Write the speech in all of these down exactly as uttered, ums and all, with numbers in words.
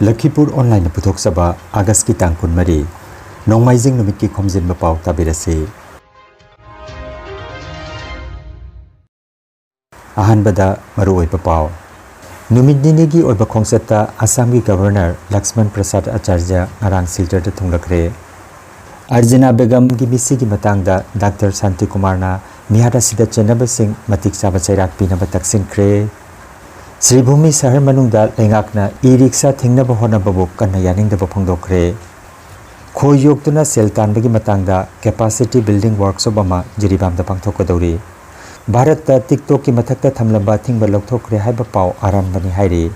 ꯂꯈꯤꯄꯨꯔ ꯑꯣꯟꯂꯥꯏꯟꯅ ꯄꯨꯊꯣꯛꯆꯕ ꯑꯥꯒꯁꯀꯤ ꯇꯥꯡ ꯀꯨꯟꯃꯔꯤ, ꯅꯣꯡꯃꯥꯏꯖꯤꯡ ꯅꯨꯃꯤꯠꯀꯤ ꯈꯣꯝꯖꯤꯟꯕ ꯄꯥꯎ ꯇꯥꯕꯤꯔꯁꯤ꯫ ꯑꯍꯥꯟꯕꯗ ꯃꯔꯨꯑꯣꯏꯕ ꯄꯥꯎ꯫ ꯅꯨꯃꯤꯠ ꯅꯤꯅꯤꯒꯤ ꯑꯣꯏꯕ ꯈꯣꯡꯆꯠꯇ ꯑꯁꯥꯝꯒꯤ ꯒꯕꯔꯅꯔ ꯂꯛꯁꯃꯟ ꯄ꯭ꯔꯁꯥꯗ ꯑꯆꯥꯔꯖ ꯉꯔꯥꯡ ꯁꯤꯜꯆꯔꯗ ꯊꯨꯡꯂꯈ꯭ꯔꯦ꯫ ꯑꯔꯖꯅꯥ ꯕꯦꯒꯝꯒꯤ ꯃꯤꯁꯤꯒꯤ ꯃꯇꯥꯡꯗ ꯗꯥꯛꯇꯔ ꯁꯥꯟꯇꯤꯀꯨꯃꯥꯔꯅ ꯃꯤꯍꯥꯠ ꯑꯁꯤꯗ ꯆꯦꯟꯅꯕꯁꯤꯡ ꯃꯇꯤꯛ ꯆꯥꯕ ꯆꯩꯔꯥꯛ ꯄꯤꯅꯕ ꯇꯛꯁꯤꯟꯈ꯭ꯔꯦ꯫ ꯁ꯭ꯔꯤꯚꯨꯃꯤ ꯁꯍꯔ ꯃꯅꯨꯡꯗ ꯂꯩꯉꯥꯛꯅ ꯏ ꯔꯤꯛꯁꯥ ꯊꯤꯡꯅꯕ ꯍꯣꯠꯅꯕꯕꯨ ꯀꯟꯅ ꯌꯥꯅꯤꯡꯗꯕ ꯐꯣꯡꯗꯣꯛꯈ꯭ꯔꯦ꯫ ꯈꯣꯏ ꯌꯣꯛꯇꯨꯅ ꯁꯦꯜ ꯇꯥꯟꯕꯒꯤ ꯃꯇꯥꯡꯗ capacity building workshop ꯑꯃ ꯖꯤꯔꯤꯕꯥꯝꯗ ꯄꯥꯡꯊꯣꯛꯀꯗꯧꯔꯤ꯫ ꯚꯥꯔꯠꯇ TikTokꯀꯤ ꯃꯊꯛꯇ ꯊꯝꯂꯝꯕ ꯑꯊꯤꯡꯕ ꯂꯧꯊꯣꯛꯈ꯭ꯔꯦ ꯍꯥꯏꯕ ꯄꯥꯎ ꯑꯔꯥꯟꯕꯅꯤ ꯍꯥꯏꯔꯤ꯫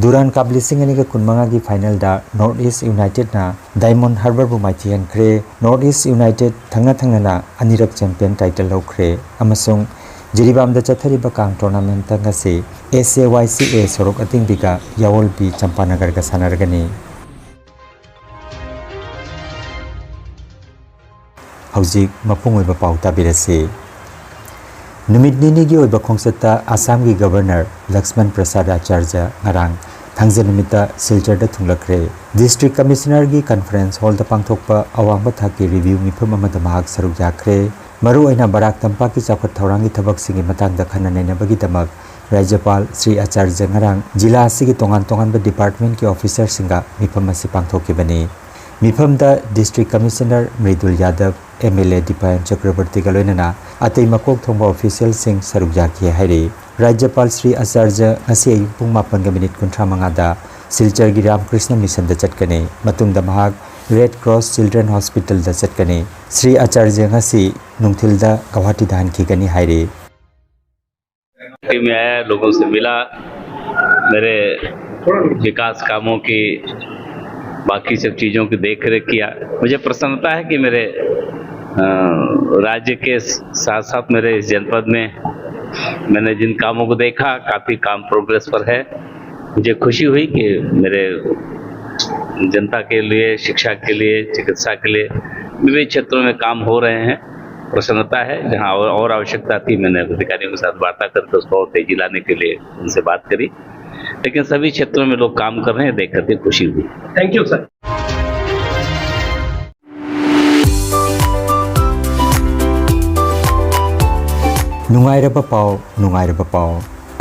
Durand Cup ꯂꯤꯁꯤꯡ ꯑꯅꯤꯒ ꯀꯨꯟꯃꯉꯥꯒꯤ finalꯗ North East Unitedꯅ Diamond Harbourꯕꯨ ꯃꯥꯏꯊꯤꯍꯟꯈ꯭ꯔꯦ꯫ North East United ꯊꯪꯅ ꯊꯪꯅꯅ ꯑꯅꯤꯔꯛ champion title ꯂꯧꯈ꯭ꯔꯦ ꯑꯃꯁꯨꯡ ꯖꯤꯔꯤꯕꯥꯝꯗ ꯆꯠꯊꯔꯤꯕ ꯀꯥꯡ tournamentꯇ ꯉꯁꯤ SAYCA ꯁꯣꯔꯣꯛ ꯑꯇꯤꯡꯕꯤꯒ ꯌꯥꯑꯣꯜꯕꯤ ꯆꯝꯄꯥꯅꯒꯔꯒ ꯁꯥꯟꯅꯔꯒꯅꯤ꯫ ꯍꯧꯖꯤꯛ ꯃꯄꯨꯡ ꯑꯣꯏꯕ ꯄꯥꯎ ꯇꯥꯕꯤꯔꯁꯤ꯫ ꯅꯨꯃꯤꯠ ꯅꯤꯅꯤꯒꯤ ꯑꯣꯏꯕ ꯈꯣꯡꯆꯠꯇ ꯑꯁꯥꯝꯒꯤ ꯒꯕꯔꯅꯔ ꯂꯛꯁꯃꯟ ꯄ꯭ꯔꯁꯥꯗ ꯑꯆꯥꯔꯖ ꯉꯔꯥꯡ ꯊꯥꯡꯖ ꯅꯨꯃꯤꯠꯇ ꯁꯤꯜꯆꯔꯗ ꯊꯨꯡꯂꯈ꯭ꯔꯦ꯫ District Commissionerꯒꯤ conference hallꯗ ꯄꯥꯡꯊꯣꯛꯄ ꯑꯋꯥꯡꯕ ꯊꯥꯛꯀꯤ review ꯃꯤꯐꯝ ꯑꯃꯗ ꯃꯍꯥꯛ ꯁꯔꯨꯛ ꯌꯥꯈ꯭ꯔꯦ꯫ ꯃꯔꯨꯑꯣꯏꯅ ꯕꯔꯥꯛ ꯇꯝꯄꯥꯛꯀꯤ ꯆꯥꯎꯈꯠ ꯊꯧꯔꯥꯡꯒꯤ ꯊꯕꯛꯁꯤꯡꯒꯤ ꯃꯇꯥꯡꯗ ꯈꯟꯅ ꯅꯩꯅꯕꯒꯤꯗꯃꯛ ꯔꯥꯖ꯭ꯌꯄꯥꯜ ꯁ꯭ꯔꯤ ꯑꯆꯥꯔꯖ ꯉꯔꯥꯡ ꯖꯤꯂꯥ ꯑꯁꯤꯒꯤ ꯇꯣꯉꯥꯟ ꯇꯣꯉꯥꯟꯕ departmentꯀꯤ officerꯁꯤꯡꯒ ꯃꯤꯐꯝ ꯑꯁꯤ ꯄꯥꯡꯊꯣꯛꯈꯤꯕꯅꯤ꯫ ꯃꯤꯐꯝꯗ District Commissioner ꯃ꯭ꯔꯤꯗꯨꯜ ꯌꯥꯗꯕ, MLA ꯗꯤꯄꯥꯌꯟ ꯆꯀ꯭ꯔꯕꯔꯇꯤꯒ ꯂꯣꯏꯅꯅ ꯑꯇꯩ ꯃꯀꯣꯛ ꯊꯣꯡꯕ officialꯁꯤꯡ ꯁꯔꯨꯛ ꯌꯥꯈꯤ ꯍꯥꯏꯔꯤ꯫ ꯔꯥꯖ꯭ꯌꯄꯥꯜ ꯁ꯭ꯔꯤ ꯑꯆꯥꯔꯖ ꯉꯁꯤ ꯑꯌꯨꯛ ꯄꯨꯡ ꯃꯥꯄꯟꯒ ꯃꯤꯅꯤꯠ ꯀꯨꯟꯊ꯭ꯔꯥ ꯃꯉꯥꯗ ꯁꯤꯜꯆꯔꯒꯤ ꯔꯥꯃꯀ꯭ꯔꯤꯁꯅ ꯃꯤꯁꯟꯗ ꯆꯠꯀꯅꯤ꯫ ꯃꯇꯨꯡꯗ ꯃꯍꯥꯛ Red Cross Children Hospitalꯗ ꯆꯠꯀꯅꯤ꯫ ꯁ꯭ꯔꯤ ꯑꯆꯥꯔꯖ ꯉꯁꯤ ꯅꯨꯡꯊꯤꯜꯗ ꯒꯧꯍꯥꯇꯤꯗ ꯍꯟꯈꯤꯒꯅꯤ ꯍꯥꯏꯔꯤ꯫ में आया, लोगों से मिला, मेरे विकास कामों की, बाकी सब चीज़ों की देख रेख किया। मुझे प्रसन्नता है कि मेरे अ, राज्य के साथ साथ मेरे इस जनपद में मैंने जिन कामों को देखा, काफ़ी काम प्रोग्रेस पर है। मुझे खुशी हुई कि मेरे जनता के लिए, शिक्षा के लिए, चिकित्सा के लिए, विविध क्षेत्रों में काम हो रहे हैं। प्रसन्नता है। जहाँ और, और आवश्यकता थी, मैंने अधिकारियों के साथ वार्ता करके उसको और तेजी लाने के लिए उनसे बात करी। लेकिन सभी क्षेत्रों में लोग काम कर रहे हैं, देख करके खुशी हुई। Thank you, sir. ꯅꯨꯡꯉꯥꯏꯔꯕ ꯄꯥꯎ, ꯅꯨꯡꯉꯥꯏꯔꯕ ꯄꯥꯎ꯫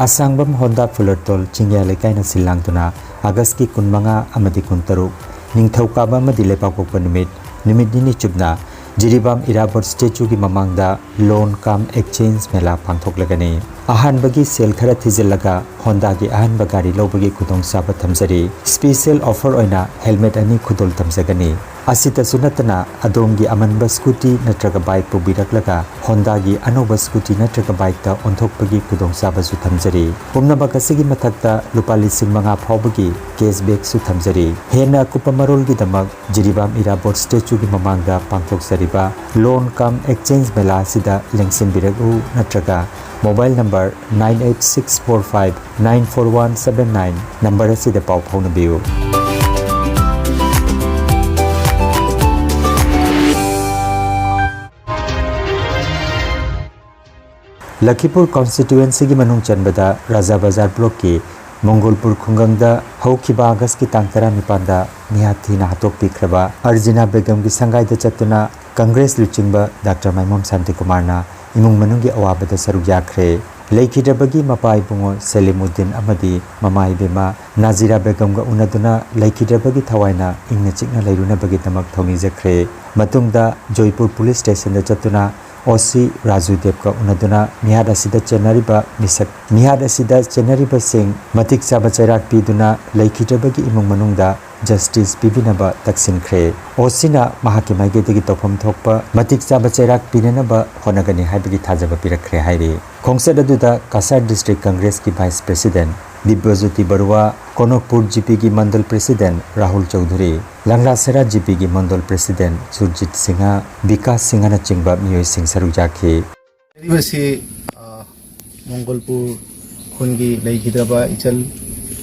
ꯑꯁꯥꯡꯕꯝ ꯍꯣꯟꯗꯥ ꯐꯨꯂꯔꯇꯣꯜ ꯆꯤꯡꯌꯥ ꯂꯩꯀꯥꯏꯅ ꯁꯤꯜ ꯂꯥꯡꯗꯨꯅ ꯑꯥꯒꯁꯀꯤ ꯀꯨꯟꯃꯉꯥ ꯑꯃꯗꯤ ꯀꯨꯟꯇꯔꯨꯛ, ꯅꯤꯡꯊꯧꯀꯥꯕ ꯑꯃꯗꯤ ꯂꯩꯕꯥꯛꯄꯣꯛꯄ ꯅꯨꯃꯤꯠ, ꯅꯨꯃꯤꯠ ꯅꯤꯅꯤ ꯆꯨꯞꯅ ꯖꯤꯔꯤꯕꯥꯝ ꯏꯔꯥꯕꯣꯠ ꯁ꯭ꯇꯦꯆꯨꯒꯤ ꯃꯃꯥꯡꯗ Loan cum Exchange ꯃꯦꯂꯥ ꯄꯥꯡꯊꯣꯛꯂꯒꯅꯤ꯫ ꯑꯍꯥꯟꯕꯒꯤ ꯁꯦꯜ ꯈꯔ ꯊꯤꯖꯤꯜꯂꯒ ꯍꯣꯟꯗꯥꯒꯤ ꯑꯍꯟꯕ ꯒꯥꯔꯤ ꯂꯧꯕꯒꯤ ꯈꯨꯗꯣꯡꯆꯥꯕ ꯊꯝꯖꯔꯤ꯫ Special offer ꯑꯣꯏꯅ helmet ꯑꯅꯤ ꯈꯨꯗꯣꯜ ꯇꯝꯖꯒꯅꯤ꯫ ꯑꯁꯤꯇꯁꯨ ꯅꯠꯇꯅ, ꯑꯗꯣꯝꯒꯤ ꯑꯃꯟꯕ scooty ꯅꯠꯇ꯭ꯔꯒ bike ꯄꯨꯕꯤꯔꯛꯂꯒ ꯍꯣꯟꯗꯥꯒꯤ ꯑꯅꯧꯕ scooty ꯅꯠꯇ꯭ꯔꯒ bikeꯇ ꯑꯣꯟꯊꯣꯛꯄꯒꯤ ꯈꯨꯗꯣꯡꯆꯥꯕꯁꯨ ꯊꯝꯖꯔꯤ꯫ ꯄꯨꯝꯅꯃꯛ ꯑꯁꯤꯒꯤ ꯃꯊꯛꯇ ꯂꯨꯄꯥ ꯂꯤꯁꯤꯡ ꯃꯉꯥ ꯐꯥꯎꯕꯒꯤ cashbackꯁꯨ ꯊꯝꯖꯔꯤ꯫ ꯍꯦꯟꯅ ꯑꯀꯨꯞꯄ ꯃꯔꯣꯜꯒꯤꯗꯃꯛ ꯖꯤꯔꯤꯕꯥꯝ ꯏꯔꯥꯕꯣꯠ ꯁ꯭ꯇꯦꯆꯨꯒꯤ ꯃꯃꯥꯡꯗ ꯄꯥꯡꯊꯣꯛꯆꯔꯤꯕ Loan cum Exchange ꯃꯦꯂꯥ ꯑꯁꯤꯗ ꯂꯦꯡꯁꯤꯟꯕꯤꯔꯛꯎ ꯅꯠꯇ꯭ꯔꯒ mobile number nine eight six four five nine four one seven nine number ꯑꯁꯤꯗ ꯄꯥꯎ ꯐꯥꯎꯅꯕꯤꯌꯨ꯫ ꯂꯈꯤꯄꯨꯔ constituencyꯒꯤ ꯃꯅꯨꯡ ꯆꯟꯕꯗ ꯔꯥꯖꯥ ꯕꯖꯥꯔ blockꯀꯤ ꯃꯣꯡꯒꯣꯜꯄꯨꯔ ꯈꯨꯡꯒꯪꯗ ꯍꯧꯈꯤꯕ ꯑꯥꯒꯁꯀꯤ ꯇꯥꯡ ꯇꯔꯥꯅꯤꯄꯥꯟꯗ ꯃꯤꯍꯥꯠ ꯊꯤꯅ ꯍꯥꯠꯇꯣꯛꯄꯤꯈ꯭ꯔꯕ ꯑꯔꯖꯤꯅꯥ ꯕꯦꯒꯝꯒꯤ ꯁꯪꯒꯥꯏꯗ ꯆꯠꯇꯨꯅ ꯀꯪꯒ꯭ꯔꯦꯁ ꯂꯨꯆꯤꯡꯕ ꯗꯥꯛꯇꯔ ꯃꯥꯏꯃꯣꯝ ꯁꯥꯟꯇꯤꯀꯨꯃꯥꯔꯅ ꯏꯃꯨꯡ ꯃꯅꯨꯡꯒꯤ ꯑꯋꯥꯕꯗ ꯁꯔꯨꯛ ꯌꯥꯈ꯭ꯔꯦ꯫ ꯂꯩꯈꯤꯗ꯭ꯔꯕꯒꯤ ꯃꯄꯥ ꯏꯕꯨꯡꯉꯣ ꯁꯦꯂꯤꯃꯨꯗꯤꯟ ꯑꯃꯗꯤ ꯃꯃꯥ ꯏꯕꯦꯝꯃ ꯅꯥꯖꯤꯔꯥ ꯕꯦꯒꯝꯒ ꯎꯅꯗꯨꯅ ꯂꯩꯈꯤꯗ꯭ꯔꯕꯒꯤ ꯊꯋꯥꯏꯅ ꯏꯪꯅ ꯆꯤꯛꯅ ꯂꯩꯔꯨꯅꯕꯒꯤꯗꯃꯛ ꯊꯧꯅꯤꯖꯈ꯭ꯔꯦ꯫ ꯃꯇꯨꯡꯗ ꯖꯣꯏꯄꯨꯔ police stationꯗ ꯆꯠꯇꯨꯅ ꯑꯣ ꯁꯤ ꯔꯥꯖꯨ ꯗꯦꯕꯀ ꯎꯅꯗꯨꯅ ꯃꯤꯍꯥꯠ ꯑꯁꯤꯗ ꯆꯦꯟꯅꯔꯤꯕ ꯃꯤꯁꯛ, ꯃꯤꯍꯥꯠ ꯑꯁꯤꯗ ꯆꯦꯟꯅꯔꯤꯕꯁꯤꯡ ꯃꯇꯤꯛ ꯆꯥꯕ ꯆꯩꯔꯥꯛ ꯄꯤꯗꯨꯅ ꯂꯩꯈꯤꯗ꯭ꯔꯕꯒꯤ ꯏꯃꯨꯡ ꯃꯅꯨꯡꯗ justice ꯄꯤꯕꯤꯅꯕ ꯇꯛꯁꯤꯟꯈ꯭ꯔꯦ꯫ ꯑꯣ ꯁꯤꯅ ꯃꯍꯥꯛꯀꯤ ꯃꯥꯏꯀꯩꯗꯒꯤ ꯇꯧꯐꯝ ꯊꯣꯛꯄ ꯃꯇꯤꯛ ꯆꯥꯕ ꯆꯩꯔꯥꯛ ꯄꯤꯅꯅꯕ ꯍꯣꯠꯅꯒꯅꯤ ꯍꯥꯏꯕꯒꯤ ꯊꯥꯖꯕ ꯄꯤꯔꯛꯈ꯭ꯔꯦ ꯍꯥꯏꯔꯤ꯫ ꯈꯣꯡꯆꯠ ꯑꯗꯨꯗ Cachar district congressꯀꯤ vice president ꯗꯤꯕ꯭ꯌꯖꯣꯇꯤ ꯕꯔꯨꯋꯥ, ꯀꯣꯅꯣꯛꯄꯨꯔ ꯖꯤꯄꯤꯒꯤ mandal president Rahul Chaudhuri, ꯂꯪꯂꯥꯁꯦꯔꯥ ꯖꯤꯄꯤꯒꯤ mandal president Surjit Singh, Vikas ꯁꯤꯡꯍꯅꯆꯤꯡꯕ ꯃꯤꯑꯣꯏꯁꯤꯡ ꯁꯔꯨꯛ ꯌꯥꯈꯤ꯫ ꯍꯥꯏꯔꯤꯕꯁꯤ, ꯑ, ꯃꯣꯡꯒꯣꯜꯄꯨꯔ ꯈꯨꯟꯒꯤ ꯂꯩꯈꯤꯗ꯭ꯔꯕ ꯏꯆꯜ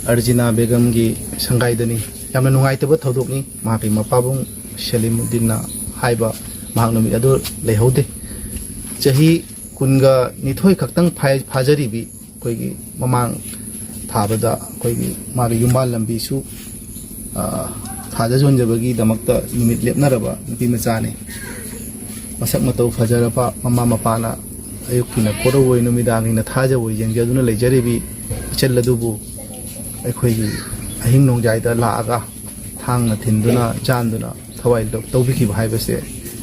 ꯑꯔꯖꯤꯅꯥ ꯕꯦꯒꯝꯒꯤ ꯁꯪꯒꯥꯏꯗꯅꯤ꯫ ꯌꯥꯝꯅ ꯅꯨꯡꯉꯥꯏꯇꯕ ꯊꯧꯗꯣꯛꯅꯤ꯫ ꯃꯍꯥꯛꯀꯤ ꯃꯄꯥꯕꯨꯡ ꯁꯦꯂꯤꯃꯨꯗꯤꯟꯅ ꯍꯥꯏꯕ ꯃꯍꯥꯛ ꯅꯨꯃꯤꯠ ꯑꯗꯨ ꯂꯩꯍꯧꯗꯦ꯫ ꯆꯍꯤ ꯀꯨꯟꯒ ꯅꯤꯊꯣꯏ ꯈꯛꯇꯪ ꯐꯥ-, ꯐꯥꯖꯔꯤꯕꯤ ꯑꯩꯈꯣꯏꯒꯤ ꯃꯃꯥꯡ ꯊꯥꯕꯗ ꯑꯩꯈꯣꯏꯒꯤ ꯃꯥꯒꯤ ꯌꯨꯝꯕꯥꯜ ꯂꯝꯕꯤꯁꯨ, ꯑ, ꯊꯥꯗ ꯌꯣꯟꯖꯕꯒꯤꯗꯃꯛꯇ ꯅꯨꯃꯤꯠ ꯂꯦꯞꯅꯔꯕ ꯅꯨꯄꯤ ꯃꯆꯥꯅꯤ꯫ ꯃꯁꯛ ꯃꯇꯧ ꯐꯖꯔꯕ, ꯃꯃꯥ ꯃꯄꯥꯅ ꯑꯌꯨꯛꯀꯤꯅ ꯀꯣꯔꯧꯑꯣꯏ, ꯅꯨꯃꯤꯗꯥꯡꯒꯤꯅ ꯊꯥꯖꯑꯣꯏ ꯌꯦꯡꯖꯗꯨꯅ ꯂꯩꯖꯔꯤꯕꯤ ꯏꯆꯜ ꯑꯗꯨꯕꯨ ꯑꯩꯈꯣꯏꯒꯤ ꯑꯍꯤꯡ ꯅꯣꯡꯌꯥꯏꯗ ꯂꯥꯛꯑꯒ ꯊꯥꯡꯅ ꯊꯤꯟꯗꯨꯅ, ꯆꯥꯟꯗꯨꯅ ꯊꯋꯥꯏ ꯂꯧ-, ꯇꯧꯕꯤꯈꯤꯕ ꯍꯥꯏꯕꯁꯦ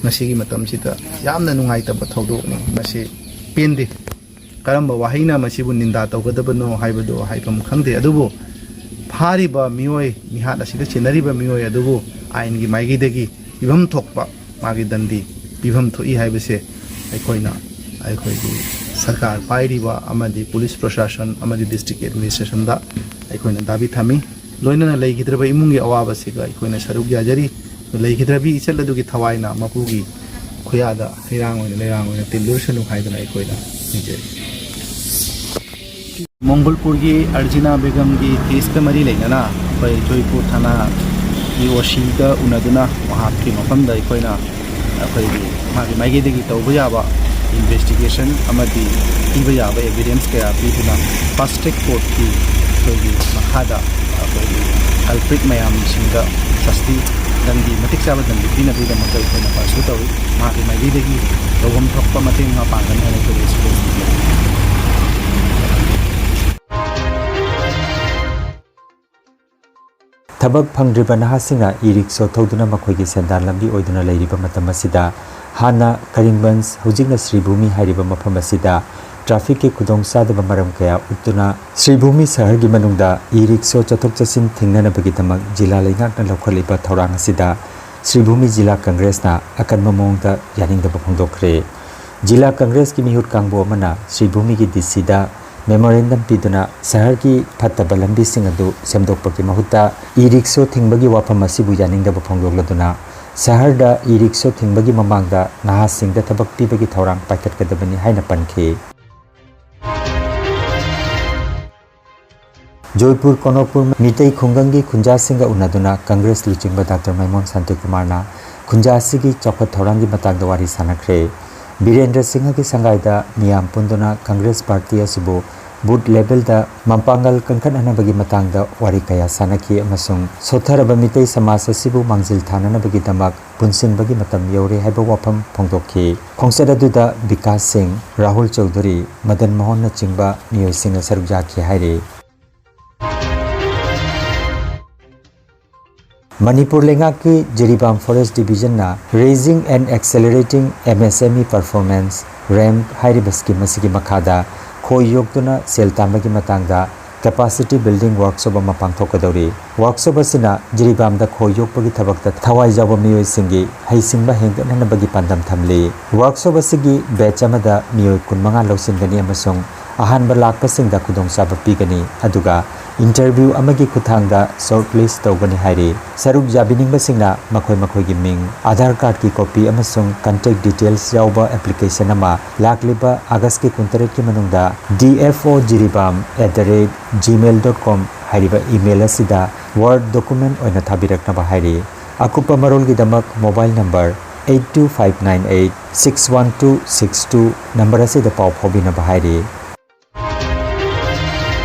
ꯉꯁꯤꯒꯤ ꯃꯇꯝꯁꯤꯗ ꯌꯥꯝꯅ ꯅꯨꯡꯉꯥꯏꯇꯕ ꯊꯧꯗꯣꯛꯅꯤ꯫ ꯃꯁꯤ ꯄꯦꯟꯗꯦ꯫ ꯀꯔꯝꯕ ꯋꯥꯍꯩꯅ ꯃꯁꯤꯕꯨ ꯅꯤꯟꯗꯥ ꯇꯧꯒꯗꯕꯅꯣ ꯍꯥꯏꯕꯗꯨ ꯍꯥꯏꯐꯝ ꯈꯪꯗꯦ꯫ ꯑꯗꯨꯕꯨ ꯐꯥꯔꯤꯕ ꯃꯤꯑꯣꯏ, ꯃꯤꯍꯥꯠ ꯑꯁꯤꯗ ꯆꯦꯟꯅꯔꯤꯕ ꯃꯤꯑꯣꯏ ꯑꯗꯨꯕꯨ ꯑꯥꯏꯟꯒꯤ ꯃꯥꯏꯀꯩꯗꯒꯤ ꯄꯤꯐꯝ ꯊꯣꯛꯄ ꯃꯥꯒꯤ ꯗꯟꯗꯤ ꯄꯤꯐꯝ ꯊꯣꯛꯏ ꯍꯥꯏꯕꯁꯦ ꯑꯩꯈꯣꯏꯅ, ꯑꯩꯈꯣꯏꯒꯤ ꯁꯔꯀꯥꯔ ꯄꯥꯏꯔꯤꯕ ꯑꯃꯗꯤ ꯄꯨꯂꯤꯁ ꯄ꯭ꯔꯁꯥꯁꯟ ꯑꯃꯗꯤ ꯗꯤꯁꯇ꯭ꯔꯤꯛ ꯑꯦꯗꯃꯤꯅꯤꯁꯇ꯭ꯔꯦꯁꯟꯗ ꯑꯩꯈꯣꯏꯅ ꯗꯥꯕꯤ ꯊꯝꯃꯤ꯫ ꯂꯣꯏꯅꯅ ꯂꯩꯈꯤꯗ꯭ꯔꯕ ꯏꯃꯨꯡꯒꯤ ꯑꯋꯥꯕꯁꯤꯒ ꯑꯩꯈꯣꯏꯅ ꯁꯔꯨꯛ ꯌꯥꯖꯔꯤ꯫ ꯂꯩꯈꯤꯗ꯭ꯔꯕꯤ ꯏꯆꯜ ꯑꯗꯨꯒꯤ ꯊꯋꯥꯏꯅ ꯃꯄꯨꯒꯤ ꯈꯨꯌꯥꯗ ꯍꯩꯔꯥꯡ ꯑꯣꯏꯅ ꯂꯩꯔꯥꯡ ꯑꯣꯏꯅ ꯇꯤꯜꯂꯨꯔꯁꯅꯨ ꯍꯥꯏꯗꯨꯅ ꯑꯩꯈꯣꯏꯅ ꯅꯤꯖꯔꯤ꯫ ꯃꯣꯡꯒꯣꯜꯄꯨꯔꯒꯤ ꯑꯔꯖꯤꯅꯥ ꯕꯦꯒꯝꯒꯤ ꯀꯦꯁꯀ ꯃꯔꯤ ꯂꯩꯅꯅ ꯑꯩꯈꯣꯏ ꯖꯣꯏꯄꯨꯔ ꯊꯥꯅꯥꯒꯤ ꯑꯣ ꯁꯤꯒ ꯎꯅꯗꯨꯅ ꯃꯍꯥꯛꯀꯤ ꯃꯐꯝꯗ ꯑꯩꯈꯣꯏꯅ ꯑꯩꯈꯣꯏꯒꯤ ꯃꯥꯒꯤ ꯃꯥꯏꯀꯩꯗꯒꯤ ꯇꯧꯕ ꯌꯥꯕ ꯏꯟꯚꯦꯁꯇꯤꯒꯦꯁꯟ ꯑꯃꯗꯤ ꯄꯤꯕ ꯌꯥꯕ ꯑꯦꯚꯤꯗꯦꯟꯁ ꯀꯌꯥ ꯄꯤꯗꯨꯅ ꯐꯥꯁ ꯇ꯭ꯔꯦꯛ ꯀꯣꯔꯠꯀꯤ ꯑꯩꯈꯣꯏꯒꯤ ꯃꯈꯥꯗ ꯑꯩꯈꯣꯏꯒꯤ ꯀꯜꯄ꯭ꯔꯤꯠ ꯃꯌꯥꯝꯁꯤꯡꯗ ꯁꯁꯇꯤ ꯗꯟꯗꯤ, ꯃꯇꯤꯛ ꯆꯥꯕ ꯗꯟꯗꯤ ꯄꯤꯅꯕꯒꯤꯗꯃꯛꯇ ꯑꯩꯈꯣꯏꯅ ꯄꯔꯁꯨ ꯇꯧꯔꯤ꯫ ꯃꯍꯥꯛꯀꯤ ꯃꯥꯏꯀꯩꯗꯒꯤ ꯇꯧꯐꯝ ꯊꯣꯛꯄ ꯃꯇꯦꯡ ꯃꯥ ꯄꯥꯡꯒꯅꯤ ꯍꯥꯏꯅ ꯑꯩꯈꯣꯏ ꯑꯦꯛꯁꯄꯤꯔꯤꯌꯦꯟꯁ ꯄꯤꯖꯔꯤ꯫ ꯊꯕꯛ ꯐꯪꯗ꯭ꯔꯤꯕ ꯅꯍꯥꯁꯤꯡꯅ ꯏ ꯔꯤꯛꯁꯣ ꯊꯧꯗꯨꯅ ꯃꯈꯣꯏꯒꯤ ꯁꯦꯟꯗꯥꯟ ꯂꯝꯕꯤ ꯑꯣꯏꯗꯨꯅ ꯂꯩꯔꯤꯕ ꯃꯇꯝ ꯑꯁꯤꯗ, ꯍꯥꯟꯅ ꯀꯔꯤꯝꯒꯟꯖ, ꯍꯧꯖꯤꯛꯅ ꯁ꯭ꯔꯤꯚꯨꯃꯤ ꯍꯥꯏꯔꯤꯕ ꯃꯐꯝ ꯑꯁꯤꯗ ꯇ꯭ꯔꯥꯐꯤꯛꯀꯤ ꯈꯨꯗꯣꯡꯆꯥꯗꯕ ꯃꯔꯝ ꯀꯌꯥ ꯎꯠꯇꯨꯅ, ꯁ꯭ꯔꯤꯚꯨꯃꯤ ꯁꯍꯔꯒꯤ ꯃꯅꯨꯡꯗ ꯏ ꯔꯤꯛꯁꯣ ꯆꯠꯊꯣꯛ ꯆꯠꯁꯤꯟ ꯊꯤꯡꯅꯅꯕꯒꯤꯗꯃꯛ ꯖꯤꯂꯥ ꯂꯩꯉꯥꯛꯅ ꯂꯧꯈꯠꯂꯤꯕ ꯊꯧꯔꯥꯡ ꯑꯁꯤꯗ ꯁ꯭ꯔꯤꯚꯨꯃꯤ ꯖꯤꯂꯥ ꯀꯪꯒ꯭ꯔꯦꯁꯅ ꯑꯀꯟꯕ ꯃꯑꯣꯡꯗ ꯌꯥꯅꯤꯡꯗꯕ ꯐꯣꯡꯗꯣꯛꯈ꯭ꯔꯦ꯫ ꯖꯤꯂꯥ ꯀꯪꯒ꯭ꯔꯦꯁꯀꯤ ꯃꯤꯍꯨꯠ ꯀꯥꯡꯕꯨ ꯑꯃꯅ ꯁ꯭ꯔꯤꯚꯨꯃꯤꯒꯤ ꯗꯤ ꯁꯤꯗ ꯃꯦꯃꯣꯔꯦꯟꯗꯝ ꯄꯤꯗꯨꯅ ꯁꯍꯔꯒꯤ ꯐꯠꯇꯕ ꯂꯝꯕꯤꯁꯤꯡ ꯑꯗꯨ ꯁꯦꯝꯗꯣꯛꯄꯒꯤ ꯃꯍꯨꯠꯇ ꯏ ꯔꯤꯛꯁꯣ ꯊꯤꯡꯕꯒꯤ ꯋꯥꯐꯝ ꯑꯁꯤꯕꯨ ꯌꯥꯅꯤꯡꯗꯕ ꯐꯣꯡꯗꯣꯛꯂꯗꯨꯅ, ꯁꯍꯔꯗ ꯏ ꯔꯤꯛꯁꯣ ꯊꯤꯡꯕꯒꯤ ꯃꯃꯥꯡꯗ ꯅꯍꯥꯁꯤꯡꯗ ꯊꯕꯛ ꯄꯤꯕꯒꯤ ꯊꯧꯔꯥꯡ ꯄꯥꯏꯈꯠꯀꯗꯕꯅꯤ ꯍꯥꯏꯅ ꯄꯟꯈꯤ꯫ ꯖꯣꯏꯄꯨꯔ ꯀꯣꯅꯣꯛꯄꯨꯔ ꯃꯤꯇꯩ ꯈꯨꯡꯒꯪꯒꯤ ꯈꯨꯟꯖꯥꯁꯤꯡꯒ ꯎꯅꯗꯨꯅ ꯀꯪꯒ꯭ꯔꯦꯁ ꯂꯨꯆꯤꯡꯕ ꯗꯥꯛꯇꯔ ꯃꯥꯏꯃꯣꯟ ꯁꯥꯟꯇꯤꯀꯨꯃꯥꯔꯅ ꯈꯨꯟꯖꯥꯁꯤꯒꯤ ꯆꯥꯎꯈꯠ ꯊꯧꯔꯥꯡꯒꯤ ꯃꯇꯥꯡꯗ ꯋꯥꯔꯤ ꯁꯥꯟꯅꯈ꯭ꯔꯦ꯫ ꯕꯤꯔꯦꯟꯗ꯭ꯔ ꯁꯤꯡꯍꯒꯤ ꯁꯪꯒꯥꯏꯗ ꯃꯤꯌꯥꯝ ꯄꯨꯟꯗꯨꯅ ꯀꯪꯒ꯭ꯔꯦꯁ ꯄꯥꯔꯇꯤ ꯑꯁꯤꯕꯨ ꯕꯨꯊ ꯂꯦꯚꯦꯜꯗ ꯃꯄꯥꯡꯒꯜ ꯀꯟꯈꯠꯅꯅꯕꯒꯤ ꯃꯇꯥꯡꯗ ꯋꯥꯔꯤ ꯀꯌꯥ ꯁꯥꯅꯈꯤ ꯑꯃꯁꯨꯡ ꯁꯣꯠꯊꯔꯕ ꯃꯤꯇꯩ ꯁꯃꯥꯖ ꯑꯁꯤꯕꯨ ꯃꯥꯡꯖꯤꯜ ꯊꯥꯅꯅꯕꯒꯤꯗꯃꯛ ꯄꯨꯟꯁꯤꯟꯕꯒꯤ ꯃꯇꯝ ꯌꯧꯔꯦ ꯍꯥꯏꯕ ꯋꯥꯐꯝ ꯐꯣꯡꯗꯣꯛꯈꯤ꯫ ꯈꯣꯡꯆꯠ ꯑꯗꯨꯗ ꯕꯤꯀꯥꯁ ꯁꯤꯡ, ꯔꯥꯍꯨꯜ ꯆꯧꯙꯨꯔꯤ, ꯃꯗꯟ ꯃꯣꯍꯟꯅꯆꯤꯡꯕ ꯃꯤꯑꯣꯏꯁꯤꯡꯅ ꯁꯔꯨꯛ ꯌꯥꯈꯤ ꯍꯥꯏꯔꯤ꯫ ꯃꯅꯤꯄꯨꯔ ꯂꯩꯉꯥꯛꯀꯤ ꯖꯤꯔꯤꯕꯥꯝ ꯐꯣꯔꯦꯁ ꯗꯤꯕꯤꯖꯟꯅ Raising and Accelerating MSME Performance, RAMP ꯍꯥꯏꯔꯤꯕ ꯁ꯭ꯀꯤꯝ ꯑꯁꯤꯒꯤ ꯃꯈꯥꯗ ꯈꯣꯏ ꯌꯣꯛꯇꯨꯅ ꯁꯦꯜ ꯇꯥꯟꯕꯒꯤ ꯃꯇꯥꯡꯗ ꯀꯦꯄꯥꯁꯤꯇꯤ ꯕꯤꯜꯗꯤꯡ ꯋꯥꯔꯛꯁꯣꯞ ꯑꯃ ꯄꯥꯡꯊꯣꯛꯀꯗꯧꯔꯤ꯫ ꯋꯥꯔꯛꯁꯣꯞ ꯑꯁꯤꯅ ꯖꯤꯔꯤꯕꯥꯝꯗ ꯈꯣꯏ ꯌꯣꯛꯄꯒꯤ ꯊꯕꯛꯇ ꯊꯋꯥꯏ ꯌꯥꯎꯕ ꯃꯤꯑꯣꯏꯁꯤꯡꯒꯤ ꯍꯩꯁꯤꯡꯕ ꯍꯦꯟꯒꯠꯍꯟꯅꯕꯒꯤ ꯄꯥꯟꯗꯝ ꯊꯝꯂꯤ꯫ ꯋꯥꯔꯛꯁꯣꯞ ꯑꯁꯤꯒꯤ ꯕꯦꯆ ꯑꯃꯗ ꯃꯤꯑꯣꯏ ꯀꯨꯟꯃꯉꯥ ꯂꯧꯁꯤꯟꯒꯅꯤ ꯑꯃꯁꯨꯡ ꯑꯍꯥꯟꯕ ꯂꯥꯛꯄꯁꯤꯡꯗ ꯈꯨꯗꯣꯡꯆꯥꯕ ꯄꯤꯒꯅꯤ, ꯑꯗꯨꯒ ꯏꯟꯇꯔꯚ꯭ꯌꯨ ꯑꯃꯒꯤ ꯈꯨꯠꯊꯥꯡꯗ ꯁꯣꯔꯠ ꯂꯤꯁ ꯇꯧꯒꯅꯤ ꯍꯥꯏꯔꯤ꯫ ꯁꯔꯨꯛ ꯌꯥꯕꯤꯅꯤꯡꯕꯁꯤꯡꯅ ꯃꯈꯣꯏ ꯃꯈꯣꯏꯒꯤ ꯃꯤꯡ, ꯑꯙꯥꯔ ꯀꯥꯔꯗꯀꯤ ꯀꯣꯄꯤ ꯑꯃꯁꯨꯡ ꯀꯟꯇꯦꯛ ꯗꯤꯇꯦꯜꯁ ꯌꯥꯎꯕ ꯑꯦꯄ꯭ꯂꯤꯀꯦꯁꯟ ꯑꯃ ꯂꯥꯛꯂꯤꯕ ꯑꯥꯒꯁꯀꯤ ꯀꯨꯟꯇꯔꯦꯠꯀꯤ ꯃꯅꯨꯡꯗ D F O Jiribam at the rate gmail dot com ꯍꯥꯏꯔꯤꯕ ꯏꯃꯦꯜ ꯑꯁꯤꯗ ꯋꯥꯔꯗ ꯗꯣꯀꯨꯃꯦꯟ ꯑꯣꯏꯅ ꯊꯥꯕꯤꯔꯛꯅꯕ ꯍꯥꯏꯔꯤ꯫ ꯑꯀꯨꯞꯄ ꯃꯔꯣꯜꯒꯤꯗꯃꯛ mobile number eight two five nine eight six one two six two number ꯑꯁꯤꯗ ꯄꯥꯎ ꯐꯥꯎꯕꯤꯅꯕ ꯍꯥꯏꯔꯤ꯫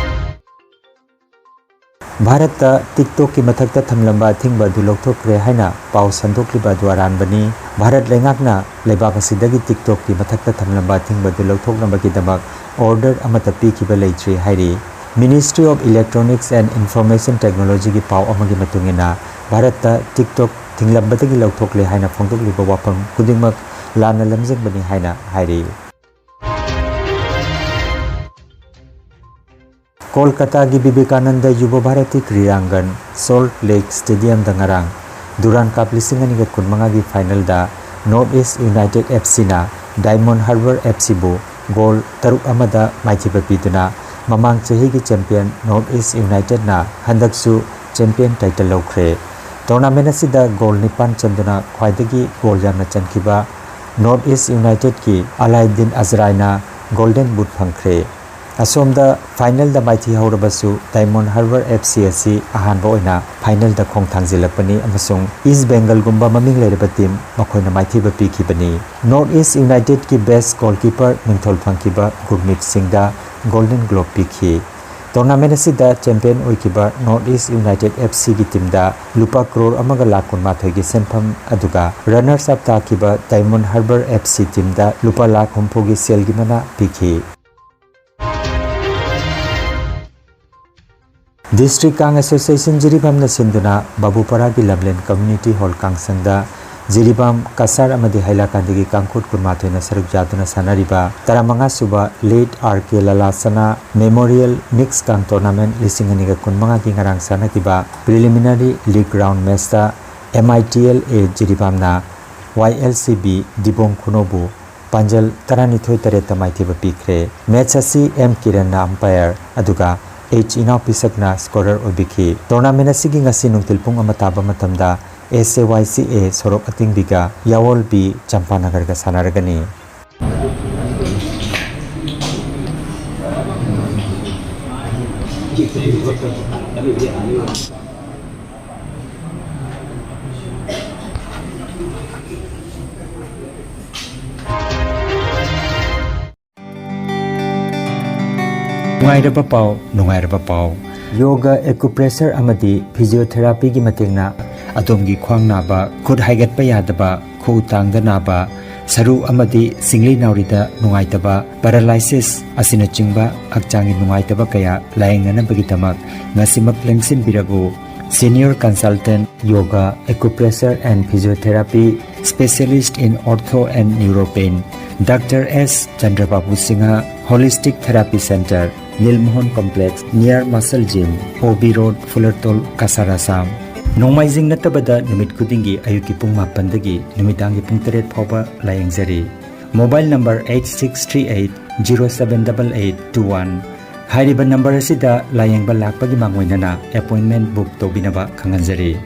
ꯚꯥꯔꯠꯇ TikTokꯀꯤ ꯃꯊꯛꯇ ꯊꯝꯂꯝꯕ ꯑꯊꯤꯡꯕ ꯑꯗꯨ ꯂꯧꯊꯣꯛꯈ꯭ꯔꯦ ꯍꯥꯏꯅ ꯄꯥꯎ ꯁꯟꯗꯣꯛꯂꯤꯕ ꯑꯗꯨ ꯑꯔꯥꯟꯕꯅꯤ꯫ ꯚꯥꯔꯠ ꯂꯩꯉꯥꯛꯅ ꯂꯩꯕꯥꯛ ꯑꯁꯤꯗꯒꯤ TikTokꯀꯤ ꯃꯊꯛꯇ ꯊꯝꯂꯝꯕ ꯑꯊꯤꯡꯕ ꯑꯗꯨ ꯂꯧꯊꯣꯛꯅꯕꯒꯤꯗꯃꯛ ꯑꯣꯔꯗꯔ ꯑꯃꯠꯇ ꯄꯤꯈꯤꯕ ꯂꯩꯇ꯭ꯔꯤ ꯍꯥꯏꯔꯤ꯫ Ministry of Electronics and Information Technologyꯒꯤ ꯄꯥꯎ ꯑꯃꯒꯤ ꯃꯇꯨꯡ ꯏꯟꯅ, ꯚꯥꯔꯠꯇ TikTok ꯊꯤꯡꯂꯝꯕꯗꯒꯤ ꯂꯧꯊꯣꯛꯂꯦ ꯍꯥꯏꯅ ꯐꯣꯡꯗꯣꯛꯂꯤꯕ ꯋꯥꯐꯝ ꯈꯨꯗꯤꯡꯃꯛ ꯂꯥꯟꯅ ꯂꯝꯖꯤꯡꯕꯅꯤ ꯍꯥꯏꯅ ꯍꯥꯏꯔꯤ꯫ ꯀꯣꯜꯀꯇꯥꯒꯤ ꯕꯤꯕꯦꯀꯥꯅꯟꯗ ꯌꯨꯕ ꯚꯥꯔꯇꯤ ꯀ꯭ꯔꯤꯔꯥꯡꯒꯟ, ꯁꯣꯜꯠ ꯂꯦꯛ ꯁ꯭ꯇꯦꯗꯤꯌꯝꯗ ꯉꯔꯥꯡ ꯗꯨꯔꯥꯟ ꯀꯞ ꯂꯤꯁꯤꯡ ꯑꯅꯤꯒ ꯀꯨꯟꯃꯉꯥꯒꯤ ꯐꯥꯏꯅꯦꯜꯗ North East United F Cꯅ Diamond Harbour F Cꯕꯨ ꯒꯣꯜ ꯇꯔꯨꯛ ꯑꯃꯗ ꯃꯥꯏꯊꯤꯕ ꯄꯤꯗꯨꯅ ꯃꯃꯥꯡ ꯆꯍꯤꯒꯤ ꯆꯦꯝꯄꯤꯌꯟ North East Unitedꯅ ꯍꯟꯗꯛꯁꯨ ꯆꯦꯝꯄꯤꯌꯟ ꯇꯥꯏꯇꯜ ꯂꯧꯈ꯭ꯔꯦ꯫ ꯇꯣꯔꯅꯥꯃꯦꯟ ꯑꯁꯤꯗ ꯒꯣꯜ ꯅꯤꯄꯥꯟ ꯆꯟꯗꯨꯅ ꯈ꯭ꯋꯥꯏꯗꯒꯤ ꯒꯣꯜ ꯌꯥꯝꯅ ꯆꯟꯈꯤꯕ North East Unitedꯀꯤ ꯑꯂꯥꯏꯗꯤꯟ ꯑꯖꯔꯥꯏꯅ ꯒꯣꯜꯗꯟ ꯕꯨꯠ ꯐꯪꯈ꯭ꯔꯦ꯫ ꯑꯁꯣꯝꯗ ꯐꯥꯏꯅꯦꯜꯗ ꯃꯥꯏꯊꯤꯍꯧꯔꯕꯁꯨ Diamond Harbour F C ꯑꯁꯤ ꯑꯍꯥꯟꯕ ꯑꯣꯏꯅ ꯐꯥꯏꯅꯦꯜꯗ ꯈꯣꯡ ꯊꯥꯡꯖꯤꯜꯂꯛꯄꯅꯤ ꯑꯃꯁꯨꯡ ꯏꯁ ꯕꯦꯡꯒꯜꯒꯨꯝꯕ ꯃꯃꯤꯡ ꯂꯩꯔꯕ ꯇꯤꯝ ꯃꯈꯣꯏꯅ ꯃꯥꯏꯊꯤꯕ ꯄꯤꯈꯤꯕꯅꯤ꯫ North East Unitedꯀꯤ best goalkeeper ꯃꯤꯡꯊꯣꯜ ꯐꯪꯈꯤꯕ ꯒꯨꯔꯃꯤꯠ ꯁꯤꯡꯗ Golden Glove ꯄꯤꯈꯤ꯫ Tournament ꯑꯁꯤꯗ champion ꯑꯣꯏꯈꯤꯕ North East United F C ꯒꯤ team ꯗ ꯂꯨꯄꯥ ꯀ꯭ꯔꯣꯔ ꯑꯃꯒ ꯂꯥꯈ ꯀꯨꯟꯃꯥꯊꯣꯏꯒꯤ ꯁꯦꯟꯐꯝ, ꯑꯗꯨꯒ runners up ꯇꯥꯈꯤꯕ Diamond Harbour F C team ꯗ ꯂꯨꯄꯥ ꯂꯥꯈ ꯍꯨꯝꯐꯨꯒꯤ ꯁꯦꯜꯒꯤ ꯃꯅꯥ ꯄꯤꯈꯤ꯫ District Kang Association ꯖꯤꯔꯤꯕꯥꯝꯅ ꯁꯤꯟꯗꯨꯅ ꯕꯥꯕꯨꯄꯥꯔꯥꯒꯤ ꯂꯝꯂꯦꯟ Community Hall ꯀꯥꯡꯁꯪꯗ ꯖꯤꯔꯤꯕꯥꯝ ꯀꯁꯥꯔ ꯑꯃꯗꯤ ꯍꯥꯏꯂꯥꯀꯥꯟꯗꯒꯤ ꯀꯥꯡꯈꯨꯠ ꯀꯨꯟꯃꯥꯊꯣꯏꯅ ꯁꯔꯨꯛ ꯌꯥꯗꯨꯅ ꯁꯥꯟꯅꯔꯤꯕ ꯇꯔꯥꯃꯉꯥ ꯁꯨꯕ Late R K ꯂꯂꯥꯁꯅꯥ Memorial Mix Kang Tournament ꯂꯤꯁꯤꯡ ꯑꯅꯤꯒ ꯀꯨꯟꯃꯉꯥꯒꯤ ꯉꯔꯥꯡ ꯁꯥꯟꯅꯈꯤꯕ preliminary league round match ꯇ M I T L A ꯖꯤꯔꯤꯕꯥꯝꯅ Y L C B ꯗꯤꯕꯣꯡ ꯈꯨꯅꯣꯕꯨ ꯄꯥꯟꯖꯜ ꯇꯔꯥꯅꯤꯊꯣꯏ ꯇꯔꯦꯠꯇ ꯃꯥꯏꯊꯤꯕ ꯄꯤꯈ꯭ꯔꯦ꯫ Match ꯑꯁꯤ M ꯀꯤꯔꯟꯅ umpire, ꯑꯗꯨꯒ H ꯏꯅꯥꯎꯄꯤꯁꯛꯅ scorer ꯑꯣꯏꯕꯤꯈꯤ꯫ Tournament ꯑꯁꯤꯒꯤ ꯉꯁꯤ ꯅꯨꯡꯊꯤꯜ ꯄꯨꯡ ꯑꯃ ꯇꯥꯕ ꯃꯇꯝꯗ S A Y C A ꯁꯣꯔꯣꯛ ꯑꯇꯤꯡꯕꯤꯒ ꯌꯥꯋꯣꯜ B ꯆꯝꯄꯥꯅꯒꯔꯒ ꯁꯥꯟꯅꯔꯒꯅꯤ꯫ ꯅꯨꯡꯉꯥꯏꯔꯕ ꯄꯥꯎ, ꯅꯨꯡꯉꯥꯏꯔꯕ ꯄꯥꯎ꯫ Yoga, acupressure ꯑꯃꯗꯤ physiotherapy ꯒꯤ ꯃꯇꯦꯡꯅ ꯑꯗꯣꯝꯒꯤ ꯈ꯭ꯋꯥꯡ ꯅꯥꯕ, ꯈꯨꯠ ꯍꯥꯏꯒꯠꯄ ꯌꯥꯗꯕ, ꯈꯨꯎ ꯇꯥꯡꯗ ꯅꯥꯕ, ꯁꯔꯨ ꯑꯃꯗꯤ ꯁꯤꯡꯂꯤ ꯅꯥꯎꯔꯤꯗ ꯅꯨꯡꯉꯥꯏꯇꯕ, paralysis ꯑꯁꯤꯅꯆꯤꯡꯕ ꯍꯛꯆꯥꯡꯒꯤ ꯅꯨꯡꯉꯥꯏꯇꯕ ꯀꯌꯥ ꯂꯥꯌꯦꯡꯅꯅꯕꯒꯤꯗꯃꯛ ꯉꯁꯤꯃꯛ ꯂꯦꯡꯁꯤꯟꯕꯤꯔꯕꯨ꯫ Senior Consultant, Yoga, Acupressure and Physiotherapy, Specialist in Ortho and Neuropain, Doctor S Chandrababu Singha, Holistic Therapy Center, Nilmohan Complex, near Muscle Gym, O B Road, Fulartol, Kasar, Assam꯫ ꯅꯣꯡꯃꯥꯏꯖꯤꯡ ꯅꯠꯇꯕꯗ ꯅꯨꯃꯤꯠ ꯈꯨꯗꯤꯡꯒꯤ ꯑꯌꯨꯛꯀꯤ ꯄꯨꯡ ꯃꯥꯄꯟꯗꯒꯤ ꯅꯨꯃꯤꯗꯥꯡꯒꯤ ꯄꯨꯡ ꯇꯔꯦꯠ ꯐꯥꯎꯕ ꯂꯥꯌꯦꯡꯖꯔꯤ꯫ Mobile number eight six three eight zero seven double eight two one꯫ ꯍꯥꯏꯔꯤꯕ number ꯑꯁꯤꯗ ꯂꯥꯌꯦꯡꯕ ꯂꯥꯛꯄꯒꯤ ꯃꯥꯡꯑꯣꯏꯅꯅ appointment book ꯇꯧꯕꯤꯅꯕ ꯈꯪꯍꯟꯖꯔꯤ꯫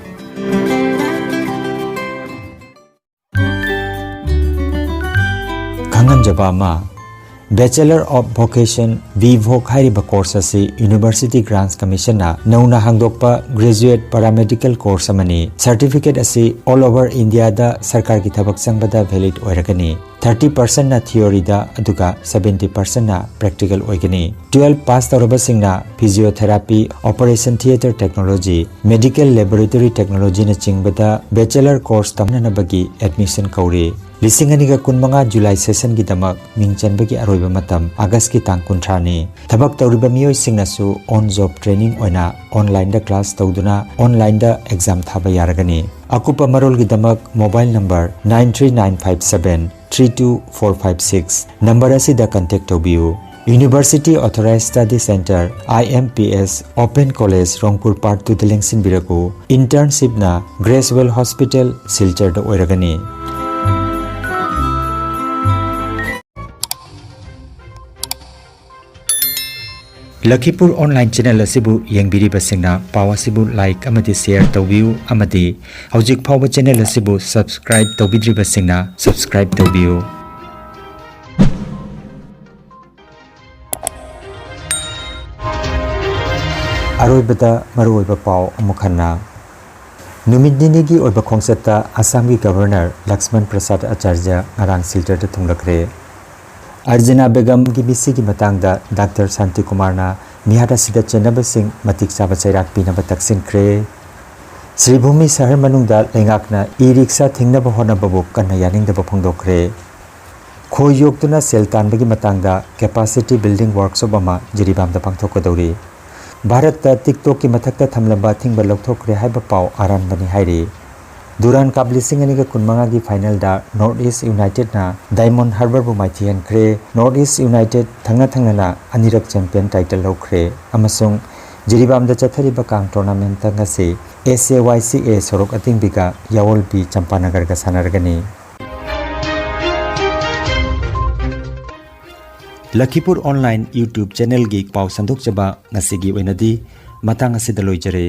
ꯈꯪꯍꯟꯖꯕ ꯑꯃ, Bachelor of Vocation, B Voc ꯍꯥꯏꯔꯤꯕ course ꯑꯁꯤ University Grants Commission ꯅ ꯅꯧꯅ ꯍꯥꯡꯗꯣꯛꯄ graduate paramedical course ꯑꯃꯅꯤ꯫ Certificate ꯑꯁꯤ all over India ꯗ ꯁꯔꯀꯥꯔꯒꯤ ꯊꯕꯛ ꯆꯪꯕꯗ valid ꯑꯣꯏꯔꯒꯅꯤ꯫ Thirty percent ꯅ theory ꯗ, ꯑꯗꯨꯒ seventy percent ꯅ practical ꯑꯣꯏꯒꯅꯤ꯫ Twelve pass ꯇꯧꯔꯕꯁꯤꯡꯅ physiotherapy, operation theatre technology, medical laboratory technology ꯅꯆꯤꯡꯕꯗ bachelor course ꯇꯝꯅꯅꯕꯒꯤ admission ꯀꯧꯔꯤ꯫ ꯂꯤꯁꯤꯡ ꯑꯅꯤꯒ ꯀꯨꯟꯃꯉꯥ July session ꯒꯤꯗꯃꯛ ꯃꯤꯡ ꯆꯟꯕꯒꯤ ꯑꯔꯣꯏꯕ ꯃꯇꯝ August ꯀꯤ ꯇꯥꯡ ꯀꯨꯟꯊ꯭ꯔꯥꯅꯤ꯫ ꯊꯕꯛ ꯇꯧꯔꯤꯕ ꯃꯤꯑꯣꯏꯁꯤꯡꯅꯁꯨ on job training ꯑꯣꯏꯅ online ꯗ class ꯇꯧꯗꯨꯅ online ꯗ exam ꯊꯥꯕ ꯌꯥꯔꯒꯅꯤ꯫ ꯑꯀꯨꯞꯄ ꯃꯔꯣꯜꯒꯤꯗꯃꯛ mobile number nine three nine five seven three two four five six number ꯑꯁꯤꯗ contact ꯇꯧꯕꯤꯌꯨ꯫ University Authorized Study Centre, I M P S, Open College, Rongpur Part two the ꯂꯦꯡꯁꯤꯟꯕꯤꯔꯛꯎ꯫ Internship ꯅ Grace Well Hospital, ꯁꯤꯜꯆꯔꯗ ꯑꯣꯏꯔꯒꯅꯤ꯫ ꯂꯈꯤꯄꯨꯔ online channel ꯑꯁꯤꯕꯨ ꯌꯦꯡꯕꯤꯔꯤꯕꯁꯤꯡꯅ ꯄꯥꯎ ꯑꯁꯤꯕꯨ like ꯑꯃꯗꯤ share ꯇꯧꯕꯤꯌꯨ, ꯑꯃꯗꯤ ꯍꯧꯖꯤꯛ ꯐꯥꯎꯕ channel ꯑꯁꯤꯕꯨ subscribe ꯇꯧꯕꯤꯗ꯭ꯔꯤꯕꯁꯤꯡꯅ subscribe ꯇꯧꯕꯤꯌꯨ꯫ ꯑꯔꯣꯏꯕꯗ ꯃꯔꯨꯑꯣꯏꯕ ꯄꯥꯎ ꯑꯃꯨꯛ ꯍꯟꯅ꯫ ꯅꯨꯃꯤꯠ ꯅꯤꯅꯤꯒꯤ ꯑꯣꯏꯕ ꯈꯣꯡꯆꯠꯇ ꯑꯁꯥꯝꯒꯤ Governor ꯂꯛꯁꯃꯟ ꯄ꯭ꯔꯁꯥꯗ ꯑꯆꯥꯔꯖ ꯉꯔꯥꯡ ꯁꯤꯜꯆꯔꯗ ꯊꯨꯡꯂꯈ꯭ꯔꯦ꯫ ꯑꯔꯖꯅꯥ ꯕꯦꯒꯝꯒꯤ ꯃꯤꯁꯤꯒꯤ ꯃꯇꯥꯡꯗ ꯗꯥꯛꯇꯔ ꯁꯥꯟꯇꯤꯀꯨꯃꯥꯔꯅ ꯃꯤꯍꯥꯠ ꯑꯁꯤꯗ ꯆꯦꯟꯅꯕꯁꯤꯡ ꯃꯇꯤꯛ ꯆꯥꯕ ꯆꯩꯔꯥꯛ ꯄꯤꯅꯕ ꯇꯛꯁꯤꯟꯈ꯭ꯔꯦ꯫ ꯁ꯭ꯔꯤꯚꯨꯃꯤ ꯁꯍꯔ ꯃꯅꯨꯡꯗ ꯂꯩꯉꯥꯛꯅ e-rickshaw ꯊꯤꯡꯅꯕ ꯍꯣꯠꯅꯕꯕꯨ ꯀꯟꯅ ꯌꯥꯅꯤꯡꯗꯕ ꯐꯣꯡꯗꯣꯛꯈ꯭ꯔꯦ꯫ ꯈꯣꯏ ꯌꯣꯛꯇꯨꯅ ꯁꯦꯜ ꯇꯥꯟꯕꯒꯤ ꯃꯇꯥꯡꯗ capacity building workshop ꯑꯃ ꯖꯤꯔꯤꯕꯥꯝꯗ ꯄꯥꯡꯊꯣꯛꯀꯗꯧꯔꯤ꯫ ꯚꯥꯔꯠꯇ TikTok ꯀꯤ ꯃꯊꯛꯇ ꯊꯝꯂꯝꯕ ꯑꯊꯤꯡꯕ ꯂꯧꯊꯣꯛꯈ꯭ꯔꯦ ꯍꯥꯏꯕ ꯄꯥꯎ ꯑꯔꯥꯟꯕꯅꯤ ꯍꯥꯏꯔꯤ꯫ Durand Cup ꯂꯤꯁꯤꯡ ꯑꯅꯤꯒ ꯀꯨꯟꯃꯉꯥꯒꯤ final ꯗ North East United ꯅ Diamond Harbour ꯕꯨ ꯃꯥꯏꯊꯤꯍꯟꯈ꯭ꯔꯦ꯫ North East United ꯊꯪꯅ ꯊꯪꯅꯅ ꯑꯅꯤꯔꯛ champion title ꯂꯧꯈ꯭ꯔꯦ ꯑꯃꯁꯨꯡ ꯖꯤꯔꯤꯕꯥꯝꯗ ꯆꯠꯊꯔꯤꯕ ꯀꯥꯡ tournament ꯇ ꯉꯁꯤ S A Y C A ꯁꯣꯔꯣꯛ ꯑꯇꯤꯡꯕꯤꯒ ꯌꯥꯑꯣꯜꯕꯤ ꯆꯝꯄꯥꯅꯒꯔꯒ ꯁꯥꯟꯅꯔꯒꯅꯤ꯫ ꯂꯈꯤꯄꯨꯔ online YouTube channel ꯒꯤ ꯄꯥꯎ ꯁꯟꯗꯣꯛꯆꯕ ꯉꯁꯤꯒꯤ ꯑꯣꯏꯅꯗꯤ ꯃꯇꯥꯡ ꯑꯁꯤꯗ ꯂꯣꯏꯖꯔꯦ꯫